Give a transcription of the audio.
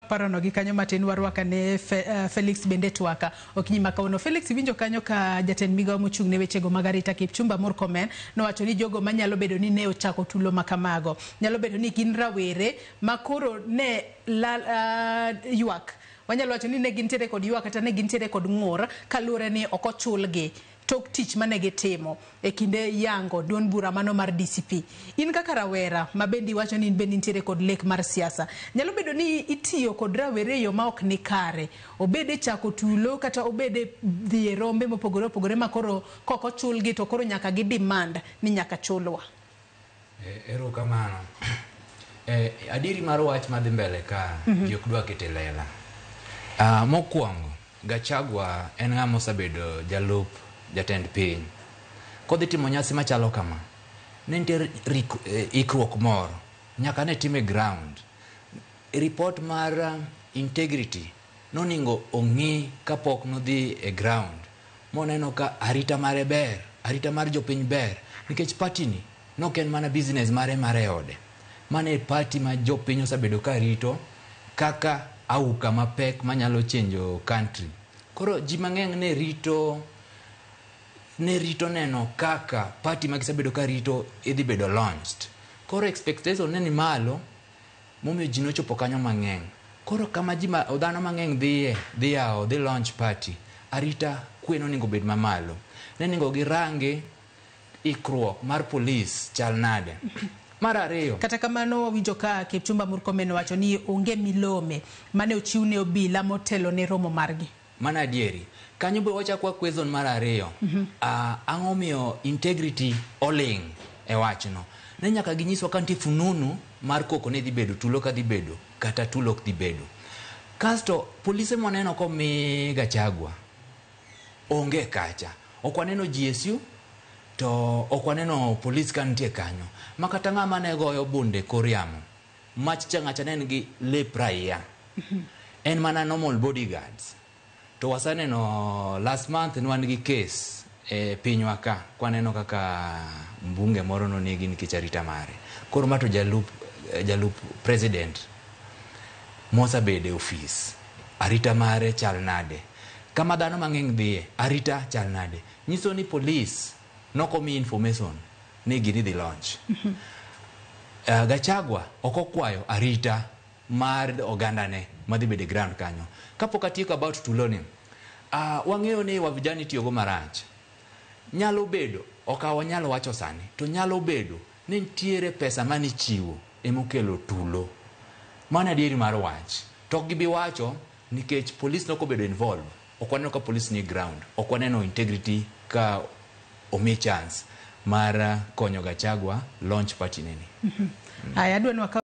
Parono gi kanyo matin warwaka ne Felix bende twaka okinyi ma kawuono. Felix, iwinjo kanyo ka jatend migawo mochung' ne wechego mag arita Kipchumba Murkomen nowacho ni jogo manyalo bedo ni ne ochako tulo ma kamago nyalo bedo ni gin rawere ma koro ne lal, ywak, wanyalo wacho ni ne gintiere kod ywak kata ne gintiere kod ng'ur kaluwore ni ok ochulgi tok tich mane gitimo e kinde yango duond bura mano mar DCP. In kaka rawera ma bende iwacho ni in bende intiere kod lek mar siasa, nyalo bedo ni itiyo kod rawere e yo ma ok ni kare, obed e chako tulo kata obed e dhi e rombe mopogore opogore ma koro kok ochulgi to koro nyaka gi demand ni nyaka chulwa. Erokamano. Adieri mar wach madhi mbele ka ji ok dwa keto e lela. Mokwongo, Gachagua en ng'ama osebedo jalup jatend piny. Kodhi timo nyasi machalo kama, ne nitie ikruok moro nyaka ne time ground. Report mar integrity noningo ong'i kapok nodhi e ground moneno ka arita mare ber, arita mar jopiny ber, nikech party ni nok en mana business mare mar e ode. Mano e party ma jopiny osebedo ka rito kaka auka mapek manyalo change country. Koro ji mang'eny ne rito neno kaka party ma gisebedo ka rito idhi bedo launched. Koro expectation ne ni malo momiyo ji nochopo kanyo mang'eny. Koro kama ji ma, dhano mang'eny dhiye, dhi yawo, dhi launch party, arita kwe nonego bed mamalo. Ne onego girangi ikruok mar polis chal nade. Mar ariyo, Kata kamano wawinjo ka Kipchumba Murkomen owacho ni onge milome mane ochiw ne obila motelo ne romo margi. Mano adieri. Kanyo be wachako wa question mar ariyo. Ang'o miyo integrity oling' e wachno? Ne nyaka ginyiswa ka nitie fununu mar koko ni dhi bedo tulo ka dhi bedo kata tulo ok dhi bedo. Kasto polise mwaneno komi Gachagua onge kacha. Ok waneno GSU to ok waneno polis ka nitie kanyo. Ma kata ng'ama ne goyo bunde kor yamo, mach cha ng'acha ne en gi lep raia. En mana normal bodyguards. To waseneno last month ne wan gi case e pinywa ka kwaneno kaka mbunge moro nonegi nikech arita mare. Koro ma to jalup president mosebedo e ofis, arita mare chal nade? Kama dhano mang'eny dhiye, arita chal nade? Nyiso ni polis nokomi information ni gini dhi launch. Gachagua ok okwayo arita mar ogandane madhi bedo e ground kanyo. Kapok atieko about tuloni, wang'eyo ni wa vijana itiyogo marach. Nyalo bedo, ok wanyal wacho sani, to nyalo bedo ni nitiere pesa manichiwo emokelo tulo. Mano adieri mar wach. To ok gibi wacho nikech polis nokobedo involved. Ok waneno ka polis ni ground. Ok waneno integrity ka omi chance mar konyo Gachagua launch party neni. Aya, adwa ni wakaw